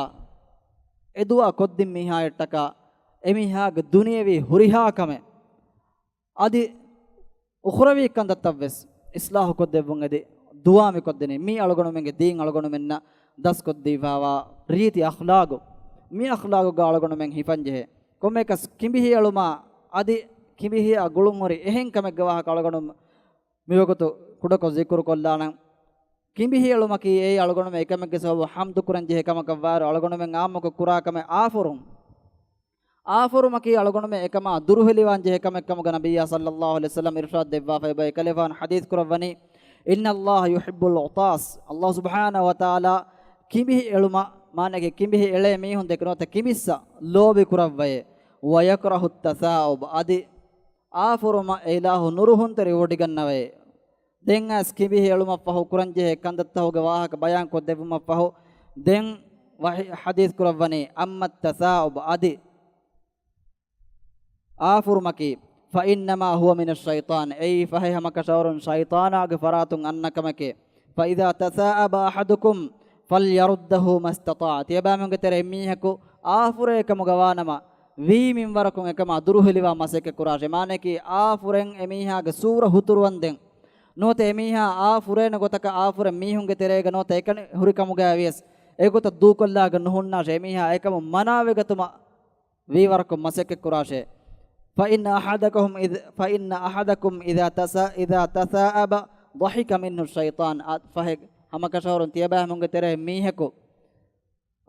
އެ ދުޢާ ކޮށްދިން މީހާއަށްޓަކާ އެމީހާގެ ދުނިޔެވީ ހުރިހާ ކަމެއް އަދި އުޚްރަވީ ކަންތައްތައްވެސް އިޞްލާޙު ކޮށްދެއްވުން އެދި ދުޢާ މި ކޮށްދެނީ. މީ އަޅުގަނޑުމެންގެ ދީން އަޅުގަނޑުމެންނަށް ދަސްކޮށްދީފާވާ ރީތި އަޚްލާގު. މި އަޚްލާގުގަ އަޅުގަނޑުމެން ހިފަންޖެހޭ. ކޮންމެއަކަސް ކިނބިހި އެޅުމާ އަދި ކިނބިހިއާ ގުޅުންހުރި އެހެން ކަމެއްގެ ވާހަކަ އަޅުގަނޑު މިވަގުތު ކުޑަކޮށް ޒިކުރު ކޮށްލާނަން. ކިނބިހި އެޅުމަކީ އެއީ އަޅުގަނޑުމެން އެކަމެއްގެ ސަބަބު ޙަމްދު ކުރަން ޖެހޭ ކަމަކަށް ވާއިރު، އަޅުގަނޑުމެން ޢާއްމުކޮށް ކުރާ ކަމެއް އާފުރުން. އާފުރުމަކީ އަޅުގަނޑުމެން އެކަމާ ދުރުހެލިވާން ޖެހޭ ކަމެއް ކަމުގަ ނަބިއްޔާ ޞައްލައްލާހު ޢަލައިހި ވަސައްލަމް އިރުޝާދު ދެއްވާފަ އެބަ އެކަލޭފާނު ޙަދީޘް ކުރައްވަނީ، إن الله يحب العطاس. ﷲ ސުބްޙާނަހޫ ވަތަޢާލާ ކިނބިހި އެޅުމަށް، މާނައަކީ ކިނބިހި އެޅޭ މީހުން ދެކެ ނުވަތަ ކިބިއްސަށް ލޯބި ކުރައްވައޭ. ويكره التثاؤب. އަދި އާފުރުމަށް އެ އިލާހު ނުރުހުންތެރި ވޮޑިގަންނަވައޭ. ދެން އައިސް ކިބިހި އެޅުމަށްފަހު ކުރަންޖެހޭ ކަންތައްތަހުގެ ވާހަކަ ބަޔާން ކޮށްދެއްވުމަށްފަހު، ދެން ވަޙީ ޙަދީޘް ކުރައްވަނީ، أما التثاؤب، އަދި އާފުރުމަކީ، فإنما هو من الشيطان، އެއީ ފަހެ ހަމަކަށަވަރުން ޝައިޠާނާގެ ފަރާތުން އަންނަ ކަމެކޭ. فإذا تثاءب أحدكم فليرده ما استطاع. ތިޔަބައިމީހުންގެ ތެރޭ މީހަކު އާފުރޭ ކަމުގަ ވާނަމަ، ވީ މިންވަރަކުން އެކަމާ ދުރުހެލިވާ މަސައްކަތް ކުރާށޭ. މާނައަކީ، އާފުރެން އެމީހާގެ ސޫރަ ހުތުރުވަންދެން. ނުވަތަ އެމީހާ އާފުރޭނެ ގޮތަކަށް އާފުރެން މީހުންގެ ތެރޭގަ ނުވަތަ އެކަނި ހުރި ކަމުގައި ވިޔަސް، އެގޮތަށް ދޫކޮށްލާގެން ނުހުންނާށޭ. އެމީހާ އެކަމުން މަނާވެގަތުމަށް ވީވަރަކުން މަސައްކަތް ކުރާށޭ. فإن أحدكم إذ، فإن أحدكم إذا تسا-، إذا تثاءب ضحك منه الشيطان. އާ، ފަހެ ހަމަކަށަވަރުން ތިޔަބައިމީހުންގެ ތެރޭ މީހަކު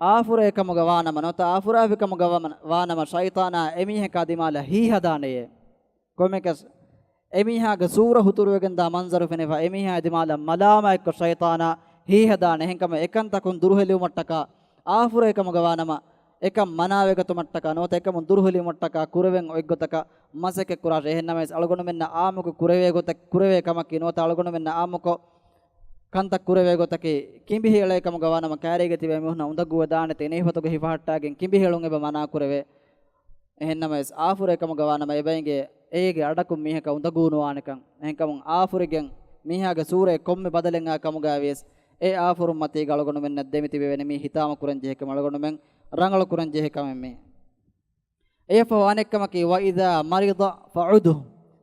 އާފުރޭ ކަމުގަ ވާނަމަ، ނުވަތަ އާފުރާފި ކަމުގަ ވަ-، ވާނަމަ، ޝައިޠާނާ އެމީހަކާ ދިމާލަށް ހީހަދާނެޔޭ. ކޮންމެއަކަސް އެމީހާގެ ސޫރަ ހުތުރުވެގެންދާ މަންޒަރު ފެނިފަ، އެމީހާ ދިމާލަށް މަލާމާތްކޮށް ޝައިޠާނާ ހީހަދާނެ. އެހެންކަމުން އެކަންތަކުން ދުރުހެލިވުމަށްޓަކާ، އާފުރޭ ކަމުގަ ވާނަމަ، އެކަން މަނާވެގަތުމަށްޓަކާ، ނުވަތަ އެކަމުން ދުރުހެލިވުމަށްޓަކާ ކުރެވެން އޮތްގޮތަކަށް މަސައްކަތް ކުރާށޭ. އެހެންނަމަވެސް، އަޅުގަނޑުމެންނަށް އާއްމުކޮށް ކުރެވޭ ގޮތަށް، ކުރެވޭ ކަމަކީ، ނުވަތަ އަޅުގަނޑުމެންނަށް އާއްމުކޮށް ކަންތައް ކުރެވޭ ގޮތަކީ، ކިނބިހި އެޅޭ ކަމުގަ ވާނަމަ، ކައިރީގަ ތިބޭ މީހުންނަށް އުނދަގޫވެދާނެތީ ނިހިފަތުގަ ހިފަހައްޓާގެން ކިނބިހި އެޅުން އެބަ މަނާ ކުރެވޭ. އެހެންނަމަވެސް، އާފުރޭ ކަމުގަ ވާނަމަ، އެބައިނގޭ އޭގެ އަޑަކުން މީހަކަށް އުނދަގޫ ނުވާނެކަން. އެހެންކަމުން އާފުރިގެން މީހާގެ ސޫރައެއް ކޮންމެ ބަދަލެއް އާ ކަމުގައި ވިޔަސް، އެ އާފުރުން މަތީގަ އަޅުގަނޑުމެންނަށް ދެމިތިބެވެނި މީ ހިތާމަ ކުރަން ޖެހޭ ކަމަށް އަޅުގަނޑުމެން ރަނގަޅު ކުރަން ޖެހޭ ކަމެއް މީ. އެއަށްފަހު އަނެއްކަމަކީ، وإذا مرض فعده.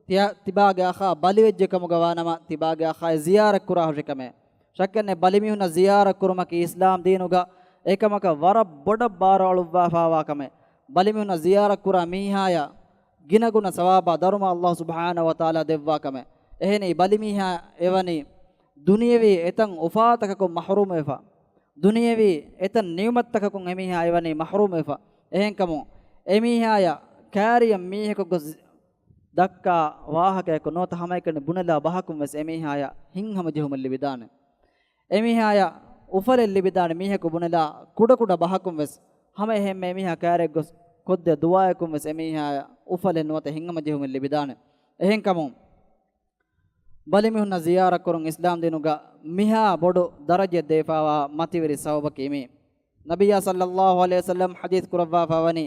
ތިޔަ-، ތިބާގެ އަޚާ ބަލިވެއްޖެ ކަމުގަ ވާނަމަ، ތިބާގެ އަޚާއަށް ޒިޔާރަތް ކުރާ ހުށި ކަމެއް. ޝައްކެއް ނެތް، ބަލިމީހުންނަށް ޒިޔާރަތް ކުރުމަކީ އިސްލާމް ދީނުގަ އެކަމަކަށް ވަރަށް ބޮޑަށް ބާރު އަޅުއްވާފާވާ ކަމެއް. ބަލިމީހުންނަށް ޒިޔާރަތް ކުރާ މީހާޔަށް ގިނަގުނަ ސަވާބާ ދަރުމަ އައްލާހު ސުބްޙާނަހު ވަތަޢާލާ ދެއްވާ ކަމެއް. އެހެނީ ބަލިމީހާ އެވަނީ ދުނިޔެވީ އެތައް އުފާތަކަކުން މަޙްރޫމްވެފަ، ދުނިޔެވީ އެތައް ނިޢުމަތްތަކަކުން އެމީހާ އެވަނީ މަޙްރޫމްވެފަ. އެހެންކަމުން އެމީހާޔަށް ކައިރިއަށް މީހަކު ގޮސް ދައްކާ ވާހަކަޔަކު ނުވަތަ ހަމައެކަނި ބުނެލާ ބަހަކުން ވެސް އެމީހާޔަށް ހިތްހަމަޖެހުމެއް ލިބިދާނެ. އެމީހާޔަށް އުފަލެއް ލިބިދާނެ މީހަކު ބުނެލާ ކުޑަކުޑަ ބަހަކުން ވެސް. ހަމައެހެންމެ އެމީހާ ކައިރިއަށް ގޮސް ކޮށްދޭ ދުޢާއަކުން ވެސް އެމީހާޔަށް އުފަލެއް ނުވަތަ ހިތްހަމަޖެހުމެއް ލިބިދާނެ. އެހެންކަމުން ބަލިމީހުންނަށް ޒިޔާރަތް ކުރުން އިސްލާމް ދީނުގަ މިހާ ބޮޑު ދަރަޖައެއް ދެވިފާވާ މަތިވެރި ސަބަބަކީ މީ. ނަބިއްޔާ ޞައްލައްލާހު ޢަލައިހި ވަސައްލަމް ޙަދީޘް ކުރައްވާފަ ވަނީ،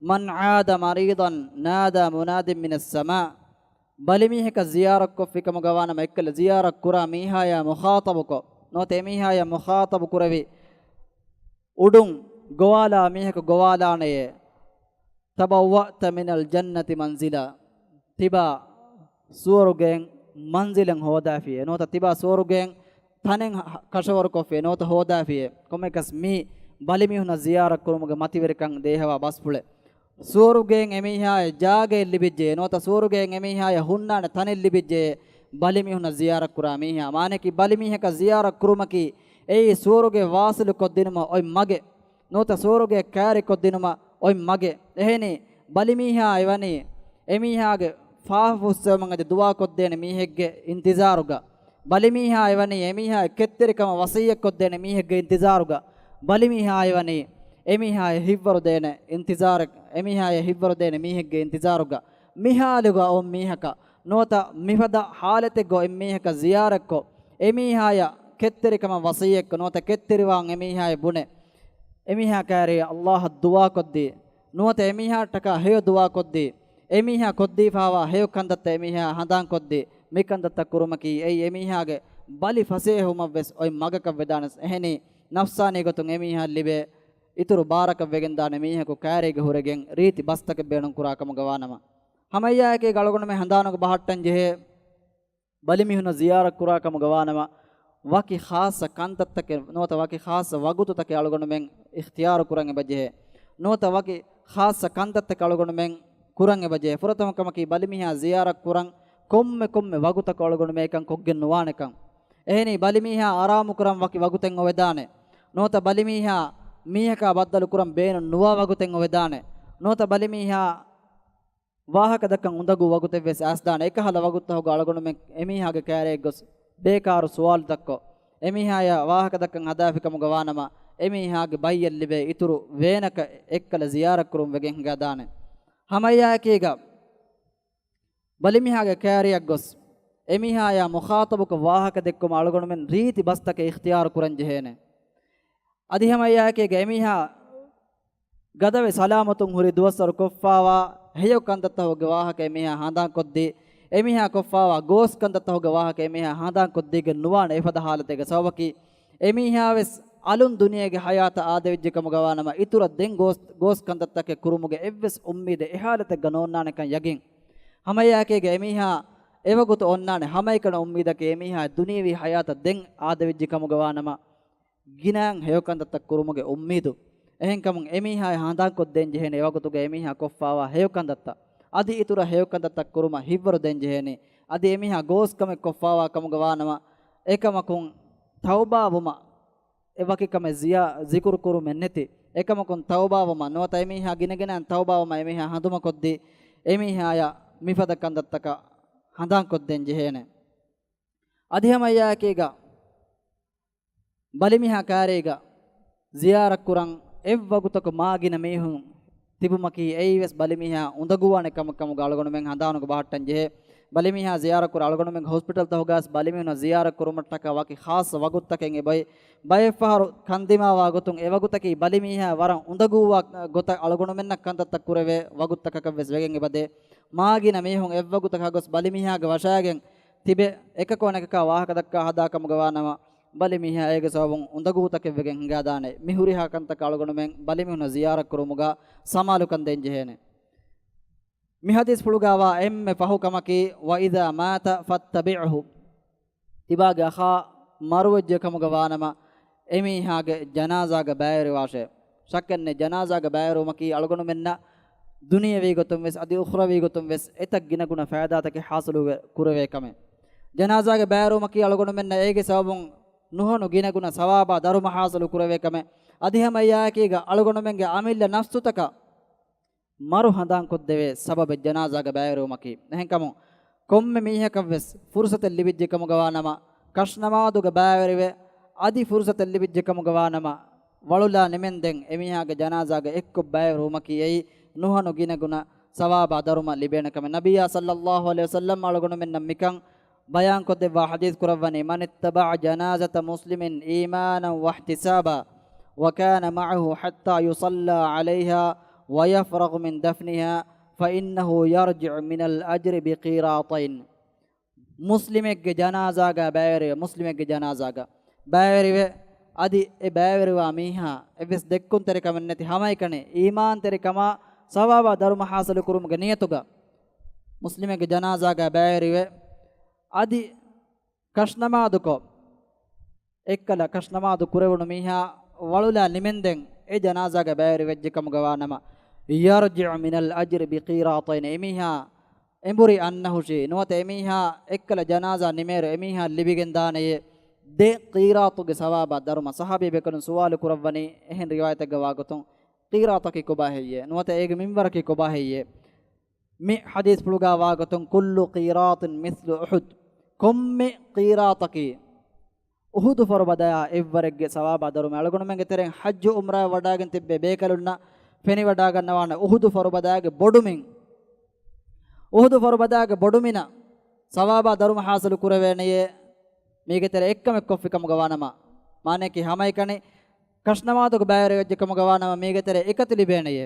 "މަން ޢާދަ މަރީޟަން ނާދާ މުނާދިން މިނައްސަމާ." ބަލިމީހަކަށް ޒިޔާރަތްކޮށްފިކަމުގަވާނަމަ އެއްކަލަ ޒިޔާރަތް ކުރާ މީހާޔާ މުޚާޠަބުކޮށް، ނުވަތަ އެމީހާޔަށް މުޚާޠަބު ކުރެވި، އުޑުން ގޮވާލާ މީހަކު ގޮވާލާނެޔޭ، "ތަބައްވައްތަ މިނަލް ޖަންނަތި މަންޒިލާ." ތިބާ ސުވަރުގެއިން މަންޒިލެއް ހޯދާފިޔޭ، ނުވަތަ ތިބާ ސުވަރުގެއިން ތަނެއް ހަ-، ކަށަވަރުކޮށްފިޔޭ، ނުވަތަ ހޯދާފިޔޭ. ކޮންމެއަކަސް މީ ބަލިމީހުންނަށް ޒިޔާރަތް ކުރުމުގެ މަތިވެރިކަން ދޭހަވާ ބަސްފުޅެއް. ސުވަރުގެއިން އެމީހާޔަށް ޖާގައެއް ލިބިއްޖެ، ނުވަތަ ސުވަރުގެއިން އެމީހާޔަށް ހުންނާނެ ތަނެއް ލިބިއްޖެ، ބަލިމީހުންނަށް ޒިޔާރަތް ކުރާ މީހާ. މާނައަކީ ބަލިމީހަކަށް ޒިޔާރަތް ކުރުމަކީ އެއީ ސުވަރުގެ ވާސިލު ކޮށްދިނުމަށް އޮތް މަގެއް، ނުވަތަ ސުވަރުގެ ކައިރި ކޮށްދިނުމަށް އޮތް މަގެއް. އެހެނީ، ބަލިމީހާ އެވަނީ އެމީހާގެ ފާފަ ފުއްސެވުމަށް އަދި ދުޢާ ކޮށްދޭނެ މީހެއްގެ އިންތިޒާރުގަ. ބަލިމީހާ އެވަނީ އެމީހާގެ ކެތްތެރިކަމަށް ވަޞިއްޔަތް ކޮށްދޭނެ މީހެއްގެ އިންތިޒާރުގަ. ބަލިމީހާ އެވަނީ އެމީހާޔަށް ހިތްވަރު ދޭނެ އިންތިޒާރެއް، އެމީހާޔަށް ހިތްވަރު ދޭނެ މީހެއްގެ އިންތިޒާރުގަ. މި ޙާލުގަ އޮތް މީހަކަށް ނުވަތަ މިފަދަ ޙާލަތެއްގަ އޮތް މީހަކަށް ޒިޔާރަތްކޮށް، އެމީހާޔަށް ކެތްތެރިކަމަށް ވަޞިއްޔަތްކޮށް، ނުވަތަ ކެތްތެރިވާން އެމީހާޔަށް ބުނެ، އެމީހާ ކައިރި އައްލާހަށް ދުޢާކޮށްދީ، ނުވަތަ އެމީހާއަށްޓަކާ ހެޔޮ ދުޢާކޮށްދީ، އެމީހާ ކޮށްދީފާވާ ހެޔޮ ކަންތައްތައް އެމީހާ ހަނދާންކޮށްދީ، މި ކަންތައްތައް ކުރުމަކީ އެއީ އެމީހާގެ ބަލި ފަސޭހަވުމަށްވެސް އޮތް މަގަކަށް ވެދާނެ. އެހެނީ، ނަފްސާނީ ގޮތުން އެމީހާ ލިބޭ އިތުރު ބާރަކަށް ވެގެންދާނެ މީހަކު ކައިރީގެ ހުރެގެން ރީތި ބަސްތަކެއް ބޭނުން ކުރާ ކަމުގަ ވާނަމަ. ހަމައެއާއެކީގަ އަޅުގަނޑުމެން ހަނދާނުގަ ބަހައްޓަން ޖެހޭ، ބަލިމީހުންނަށް ޒިޔާރަތް ކުރާ ކަމުގަ ވާނަމަ، ވަކި ޚާއްޞަ ކަންތައްތަކެއް ނުވަތަ ވަކި ޚާއްޞަ ވަގުތުތަކެއް އަޅުގަނޑުމެން އިޚްތިޔާރު ކުރަން އެބަޖެހޭ. ނުވަތަ ވަކި ޚާއްޞަ ކަންތައްތަކެއް އަޅުގަނޑުމެން ކުރަން އެބަޖެހޭ. ފުރަތަމަ ކަމަކީ، ބަލިމީހާ ޒިޔާރަތް ކުރަން ކޮންމެ ކޮންމެ ވަގުތަކު އަޅުގަނޑުމެން އެކަން ކޮށްގެން ނުވާނެކަން. އެހެނީ، ބަލިމީހާ އަރާމު ކުރަން ވަކި ވަގުތެއް އޮވެދާނެ. ނުވަތަ ބަލިމީހާ މީހަކާ ބައްދަލު ކުރަން ބޭނުން ނުވާ ވަގުތެއް އޮވެދާނެ. ނުވަތަ ބަލިމީހާ ވާހަކަ ދައްކަން އުނދަގޫ ވަގުތެއް ވެސް އައިސްދާނެ. އެކަހަލަ ވަގުތުތަކުގަ އަޅުގަނޑުމެން އެމީހާގެ ކައިރިއަށް ގޮސް ބޭކާރު ސުވާލުތައްކޮށް، އެމީހާޔާ ވާހަކަ ދައްކަން ހަދާފިކަމުގަ ވާނަމަ، އެމީހާގެ ބައްޔަށް ލިބޭ އިތުރު ވޭނަކަށް އެއްކަލަ ޒިޔާރަތްކުރުން ވެގެން ހިނގާދާނެ. ހަމައެއާއެކީގަ، ބަލިމީހާގެ ކައިރިއަށް ގޮސް، އެމީހާޔާ މުޚާޠަބުކޮށް ވާހަކަ ދެއްކުމަށް އަޅުގަނޑުމެން ރީތި ބަސްތަކެއް އިޚްތިޔާރު ކުރަން ޖެހޭނެ. އަދި ހަމައެއާއެކީގަ އެމީހާ ގަދަވެ ސަލާމަތުން ހުރި ދުވަސްވަރު ކޮށްފާވާ ހެޔޮ ކަންތައްތަކުގެ ވާހަކަ އެމީހާ ހަނދާންކޮށްދީ، އެމީހާ ކޮށްފާވާ ގޯސް ކަންތައްތަކުގެ ވާހަކަ އެމީހާ ހަނދާންކޮށްދީގެން ނުވާނެ އެފަދަ ހާލަތެއްގެ ސަބަބަކީ، އެމީހާވެސް އަލުން ދުނިޔޭގެ ޙަޔާތަށް އާދެވިއްޖެ ކަމުގަ ވާނަމަ، އިތުރަށް ދެން ގޯސް، ގޯސް ކަންތައްތަކެއް ކުރުމުގެ އެއްވެސް އުއްމީދެއް އެ ހާލަތެއްގަ ނޯންނާނެކަން ޔަގީން. ހަމައެއާއެކީގަ އެމީހާ އެވަގުތު އޮންނާނެ ހަމައެކަނި އުއްމީދަކީ އެމީހާ ދުނިޔެވީ ޙަޔާތަށް ދެން އާދެވިއްޖެ ކަމުގަ ވާނަމަ، ގިނައިން ހެޔޮ ކަންތައްތައް ކުރުމުގެ އުއްމީދު. އެހެންކަމުން އެމީހާއަށް ހަނދާންކޮށްދޭން ޖެހޭނެ އެވަގުތުގަ އެމީހާ ކޮށްފާވާ ހެޔޮ ކަންތައްތައް، އަދި އިތުރަށް ހެޔޮ ކަންތައްތައް ކުރުމަށް ހިތްވަރު ދޭން ޖެހޭނެ. އަދި އެމީހާ ގޯސް ކަމެއް ކޮށްފާވާ ކަމުގަ ވާނަމަ، އެކަމަކުން ތައުބާވުމަށް އެ ވަކި ކަމެއް ޒިޔާ-، ޒިކުރު ކުރުމެއް ނެތި. އެކަމަކުން ތައުބާވުމަށް ނުވަތަ އެމީހާ ގިނަގިނައިން ތައުބާވުމަށް އެމީހާ ހަނދުމަކޮށްދީ، އެމީހާޔަށް މިފަދަ ކަންތައްތަކަށް ހަނދާންކޮށްދޭން ޖެހޭނެ. އަދި ހަމައެއާއެކީގަ، ބަލިމީހާ ކައިރީގަ ޒިޔާރަތްކުރަން އެއްވަގުތަކު މާގިނަ މީހުން ތިބުމަކީ އެއީވެސް ބަލިމީހާ އުނދަގޫވާނެ ކަމެއް ކަމުގަ އަޅުގަނޑުމެން ހަނދާނުގަ ބަހައްޓަން ޖެހޭ. ބަލިމީހާ ޒިޔާރަތްކުރާ އަޅުގަނޑުމެންގެ ހޮސްޕިޓަލްތަކުގަސް ބަލިމީހުންނަށް ޒިޔާރަތްކުރުމަށްޓަކާ ވަކި ޚާއްޞަ ވަގުތުތަކެއް އެބައޮތް. ބައެއްފަހަރު ކަންދިމާވާ ގޮތުން އެވަގުތަކީ ބަލިމީހާ ވަރަށް އުނދަގޫވާ ގޮތަށް އަޅުގަނޑުމެންނަށް ކަންތައްތައް ކުރެވޭ ވަގުތުތަކަކަށްވެސް ވެގެން އެބަދޭ. މާގިނަ މީހުން އެއްވަގުތަކަށް ގޮސް ބަލިމީހާގެ ވަށައިގެން ތިބެ، އެކަކު އަނެކަކާ ވާހަކަ ދައްކާ ހަދާ ކަމުގަ ވާނަމަ، ބަލިމީހާ އޭގެ ސަބަބުން އުނދަގޫތަކެއް ވެގެން ހިނގާދާނެ. މި ހުރިހާ ކަންތަކަށް އަޅުގަނޑުމެން ބަލިމީހުންނަށް ޒިޔާރަތް ކުރުމުގަ ސަމާލުކަން ދޭން ޖެހޭނެ. މި ޙަދީޘްފުޅުގައިވާ އެންމެ ފަހު ކަމަކީ، "وإذا مات فاتبعه." ތިބާގެ އަޚާ މަރުވެއްޖެ ކަމުގަ ވާނަމަ، އެމީހާގެ ޖަނާޒާގަ ބައިވެރިވާށޭ. ޝައްކެއްނެތް، ޖަނާޒާގަ ބައިވެރިވުމަކީ އަޅުގަނޑުމެންނަށް ދުނިޔަވީ ގޮތުން ވެސް އަދި އުޚްރަވީ ގޮތުން ވެސް އެތައް ގިނަގުނަ ފައިދާތަކެއް ޙާޞިލު ކުރެވޭ ކަމެއް. ޖަނާޒާގެ ބައިވެރިވުމަކީ އަޅުގަނޑުމެންނަށް އޭގެ ސަބަބުން ނުހަނު ގިނަގުނަ ސަވާބާ ދަރުމަ ޙާޞިލު ކުރެވޭ ކަމެއް. އަދި ހަމަ އެއާއެކީގަ އަޅުގަނޑުމެންގެ އަމިއްލަ ނަފްސުތަކަށް މަރު ހަނދާންކޮށްދެވޭ ސަބަބެއް ޖަނާޒާގަ ބައިވެރިވުމަކީ. އެހެންކަމުން ކޮންމެ މީހަކަށްވެސް ފުރުސަތެއް ލިބިއްޖެ ކަމުގަ ވާނަމަ، ކަށްނަމާދުގަ ބައިވެރިވެ، އަދި ފުރުސަތެއް ލިބިއްޖެ ކަމުގަ ވާނަމަ، ވަޅުލާ ނިމެންދެން އެމީހާގެ ޖަނާޒާގަ އެއްކޮށް ބައިވެރިވުމަކީ އެއީ ނުހަނު ގިނަގުނަ ސަވާބާ ދަރުމަ ލިބޭނެ ކަމެއް. ނަބިއްޔާ ޞައްލައްލާހު ޢަލައިހި ވަސައްލަމް އަޅުގަނޑުމެންނަށް މިކަން ބަޔާންކޮށްދެއްވާ ޙަދީޘް ކުރައްވަނީ، "من اتبع جنازة مسلم إيمانا واحتسابا وكان معه حتى يصلى عليها ويفرغ من دفنها فإنه يرجع من الأجر بقيراطين." މުސްލިމެއްގެ ޖަނާޒާގަ ބައިވެރިވެ، މުސްލިމެއްގެ ޖަނާޒާގަ ބައިވެރިވެ، އަދި އެ ބައިވެރިވާ މީހާ އެއްވެސް ދެއްކުންތެރިކަމެއް ނެތި ހަމައެކަނި އީމާންތެރިކަމާ ސަވާބާ ދަރުމަ ޙާޞިލު ކުރުމުގެ ނިޔަތުގަ މުސްލިމެއްގެ ޖަނާޒާގަ ބައިވެރިވެ، އަދި ކަށްނަމާދުކޮށް، އެއްކަލަ ކަށްނަމާދު ކުރެވުނު މީހާ ވަޅުލާ ނިމެންދެން އެ ޖަނާޒާގަ ބައިވެރިވެއްޖެ ކަމުގަ ވާނަމަ، يرجع من الأجر بقيراطين، އެމީހާ އެނބުރި އަންނަހުށީ، ނުވަތަ އެމީހާ އެއްކަލަ ޖަނާޒާ ނިމޭއިރު އެމީހާ ލިބިގެންދާނެޔޭ ދެ ޤީރާޠުގެ ސަވާބާ ދަރުމަ. ޞަޙާބީ ބޭކަލުން ސުވާލު ކުރައްވަނީ އެހެން ރިވާޔަތެއްގަ ވާގޮތުން، ޤީރާޠަކީ ކޮބާ ހެއްޔޭ؟ ނުވަތަ އޭގެ މިންވަރަކީ ކޮބާ ހެއްޔޭ؟ މި ޙަދީޘްފުޅުގަ ވާގޮތުން، كل قيراط مثل أحد، ކޮންމެ ޤީރާޠަކީ އުޙުދު ފަރުބަދަޔާ އެއްވަރެއްގެ ސަވާބާ ދަރުމަ. އަޅުގަނޑުމެންގެ ތެރެއިން ޙައްޖު ޢުމްރާ ވަޑާގެން ތިއްބެވި ބޭކަލުންނަށް ފެނިވަޑާގަންނަވާނެ އުޙުދު ފަރުބަދާގެ ބޮޑުމިން. އުޙުދު ފަރުބަދާގެ ބޮޑުމިނަށް ސަވާބާ ދަރުމަ ޙާޞިލު ކުރެވޭނެޔޭ، މީގެ ތެރޭ އެއްކަމެއް ކޮށްފި ކަމުގަ ވާނަމަ، މާނައަކީ ހަމައެކަނި ކަށްނަމާދުގަ ބައިވެރިވެއްޖެ ކަމުގަ ވާނަމަ، މީގެ ތެރޭ އެކަތި ލިބޭނެޔޭ.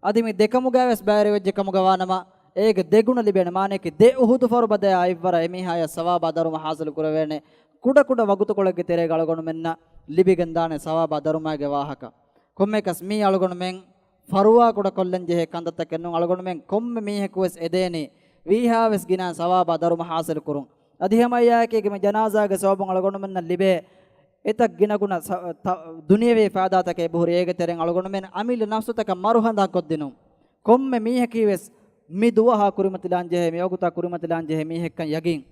އަދި މި ދެކަމުގައިވެސް ބައިވެރިވެއްޖެ ކަމުގަ ވާނަމަ، އޭގެ ދެގުނަ ލިބޭނެ. މާނައަކީ ދެ އުޙުދު ފަރުބަދަޔާ އެއްވަރަށް އެމީހާޔަށް ސަވާބާ ދަރުމަ ޙާޞިލު ކުރެވޭނެ. ކުޑަކުޑަ ވަގުތުކޮޅެއްގެ ތެރޭގަ އަޅުގަނޑުމެންނަށް ލިބިގެންދާނެ ސަވާބާ ދަރުމާގެ ވާހަކަ. ކޮންމެއަކަސް މީ އަޅުގަނޑުމެން ފަރުވާ ކުޑަކޮށްލަން ޖެހޭ ކަންތައްތަކެއް ނޫން. އަޅުގަނޑުމެން ކޮންމެ މީހަކުވެސް އެދޭނީ ވީހާވެސް ގިނަ ސަވާބާ ދަރުމަ ޙާޞިލު ކުރުން. އަދި ހަމައެއާއެކީގަ މި ޖަނާޒާގެ ސަބަބުން އަޅުގަނޑުމެންނަށް ލިބޭ އެތައް ގިނަގުނަ ސަ-، ތަ-، ދުނިޔަވީ ފައިދާތަކެއް އެބަހުރި. އޭގެ ތެރެއިން އަޅުގަނޑުމެން އަމިއްލަ ނަފްސުތަކަށް މަރު ހަނދާންކޮށްދިނުން. ކޮންމެ މީހަކީވެސް މި ދުވަހާ ކުރިމަތިލާން ޖެހޭ، މިވަގުތާ ކުރިމަތިލާން ޖެހޭ މީހެއްކަން ޔަގީން.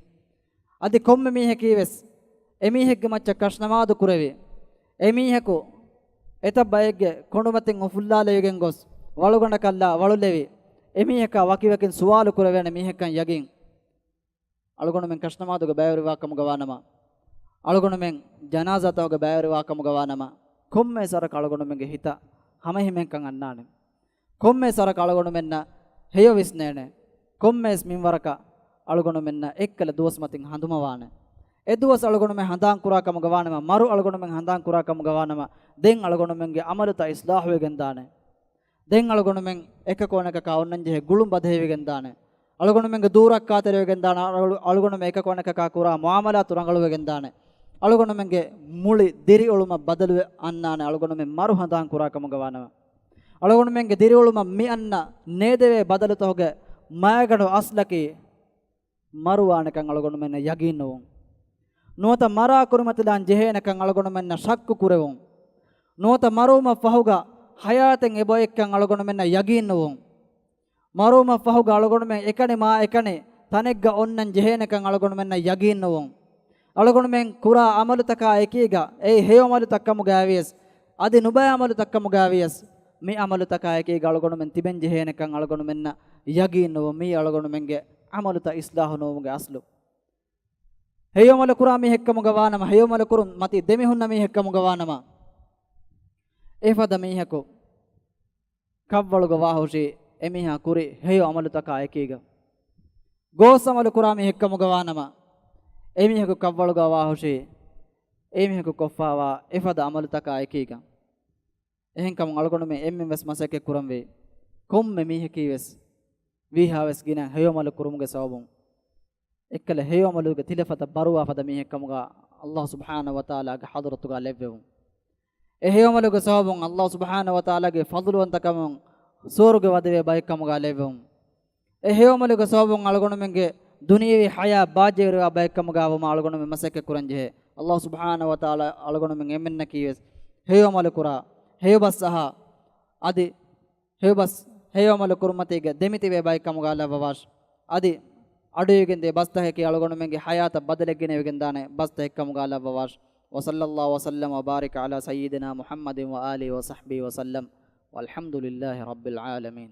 އަދި ކޮންމެ މީހަކީވެސް އެމީހެއްގެ މައްޗަށް ކަށްނަމާދު ކުރެވި، އެމީހަކު އެތައް ބައެއްގެ ކޮނޑުމަތިން އުފުއްލާލެވިގެން ގޮސް، ވަޅުގަނޑަކަށްލާ ވަޅުލެވި، އެމީހަކާ ވަކިވަކިން ސުވާލު ކުރެވޭނެ މީހެއްކަން ޔަގީން. އަޅުގަނޑުމެން ކަށްނަމާދުގަ ބައިވެރިވާ ކަމުގަ ވާނަމަ، އަޅުގަނޑުމެން ޖަނާޒާތަކުގަ ބައިވެރިވާ ކަމުގަ ވާނަމަ، ކޮންމެ ސަރަކަށް އަޅުގަނޑުމެންގެ ހިތަށް ހަމަހިމޭންކަން އަންނާނެ. ކޮންމެ ސަރަކަށް އަޅުގަނޑުމެންނަށް ހެޔޮ ވިސްނޭނެ. ކޮންމެވެސް މިންވަރަކަށް އަޅުގަނޑުމެންނަށް އެއްކަލަ ދުވަސް މަތިން ހަނދުމަވާނެ. އެ ދުވަސް އަޅުގަނޑުމެން ހަނދާން ކުރާ ކަމުގަ ވާނަމަ، މަރު އަޅުގަނޑުމެން ހަނދާން ކުރާ ކަމުގަ ވާނަމަ، ދެން އަޅުގަނޑުމެންގެ އަމަލުތައް އިޞްލާޙުވެގެންދާނެ. ދެން އަޅުގަނޑުމެން އެކަކު އަނެކަކާ އޮންނަންޖެހޭ ގުޅުން ބަދަހިވެގެންދާނެ. އަޅުގަނޑުމެންގެ ދޫ ރައްކާތެރިވެގެންދާނެ. އަޅު-، އަޅުގަނޑުމެން އެކަކު އަނެކަކާ ކުރާ މުޢާމަލާތު ރަނގަޅުވެގެންދާނެ. އަޅުގަނޑުމެންގެ މުޅި ދިރިއުޅުމަށް ބަދަލުވެ އަންނާނެ، އަޅުގަނޑުމެން މަރު ހަނދާން ކުރާ ކަމުގަ ވާނަމަ. އަޅުގަނޑުމެންގެ ދިރިއުޅުމަށް މި އަންނަ ނޭދެވޭ ބަދަލުތަކުގެ މައިގަނޑު އަސްލަކީ މަރުވާނެކަން އަޅުގަނޑުމެންނަށް ޔަގީންނުވުން. ނުވަތަ މަރާ ކުރިމަތިލާން ޖެހޭނެކަން އަޅުގަނޑުމެންނަށް ޝައްކު ކުރެވުން. ނުވަތަ މަރުވުމަށް ފަހުގަ ޙަޔާތެއް އެބައޮތްކަން އަޅުގަނޑުމެންނަށް ޔަގީންނުވުން. މަރުވުމަށް ފަހުގަ އަޅުގަނޑުމެން އެކަނި މާ އެކަނި ތަނެއްގަ އޮންނަން ޖެހޭނެކަން އަޅުގަނޑުމެންނަށް ޔަގީންނުވުން. އަޅުގަނޑުމެން ކުރާ އަމަލުތަކާ އެކީގަ، އެއީ ހެޔޮ އަމަލުތައް ކަމުގައިވިޔަސް، އަދި ނުބައި އަމަލުތައް ކަމުގައިވިޔަސް، މި އަމަލުތަކާ އެކީގަ އަޅުގަނޑުމެން ތިބެން ޖެހޭނެކަން އަޅުގަނޑުމެންނަށް ޔަގީންނުވުން. މީ އަޅުގަނޑުމެންގެ އަމަލުތައް އިޞްލާޙު ނުވުމުގެ އަސްލު. ހެޔޮ އަމަލު ކުރާ މީހެއްކަމުގަ ވާނަމަ، ހެޔޮ އަމަލު ކުރުން މަތީ ދެމިހުންނަ މީހެއްކަމުގަ ވާނަމަ، އެފަދަ މީހަކު ކަށްވަޅުގަ ވާހުށީ އެމީހާ ކުރި ހެޔޮ އަމަލުތަކާ އެކީގަ. ގޯސް އަމަލު ކުރާ މީހެއްކަމުގަ ވާނަމަ، އެމީހަކު ކަށްވަޅުގަ ވާހުށީ އެމީހަކު ކޮށްފާވާ އެފަދަ އަމަލުތަކާ އެކީގަ. އެހެންކަމުން އަޅުގަނޑުމެން އެންމެން ވެސް މަސައްކަތް ކުރަންވީ، ކޮންމެ މީހަކީ ވެސް ވީހާވެސް ގިނަ ހެޔޮ އަމަލު ކުރުމުގެ ސަބަބުން އެއްކަލަ ހެޔޮ އަމަލުގެ ތިލަފަތަށް ބަރުވާ ފަދަ މީހެއްކަމުގަ ﷲ ސުބްޙާނަހޫ ވަތަޢާލާގެ ޙަޟްރަތުގަ ލެއްވެވުން. އެ ހެޔޮ އަމަލުގެ ސަބަބުން ﷲ ސުބްޙާނަހޫ ވަތަޢާލާގެ ފަޟްލުވަންތަކަމުން ސުވަރުގެ ވަދެވޭ ބައެއްކަމުގަ ލެއްވެވުން. އެ ހެޔޮ އަމަލުގެ ސަބަބުން އަޅުގަނޑުމެންގެ ދުނިޔެވީ ޙަޔާތް ބާއްޖަވެރިވާ ބައެއްކަމުގަ ވުމަށް އަޅުގަނޑުމެން މަސައްކަތް ކުރަންޖެހޭ. އަﷲ ސުބްޙާނަހޫ ވަތަޢާލާ އަޅުގަނޑުމެން އެންމެންނަކީވެސް ހެޔޮ ޢަމަލު ކުރާ، ހެޔޮ ބަސް އަހާ، އަދި ހެޔޮ ބަސް، ހެޔޮ ޢަމަލު ކުރުމަތީގެ ދެމިތިބޭ ބައެއް ކަމުގަ ލައްވަވާށި. އަދި އަޑުއިވިގެންދޭ ބަސްތަކަކީ އަޅުގަނޑުމެންގެ ޙަޔާތަށް ބަދަލެއް ގެނެވިގެންދާނެ ބަސްތަކެއް ކަމުގަ ލައްވަވާށި. وصلى الله وسلم وبارك على سيدنا محمد وآله وصحبه وسلم. والحمد لله رب العالمين.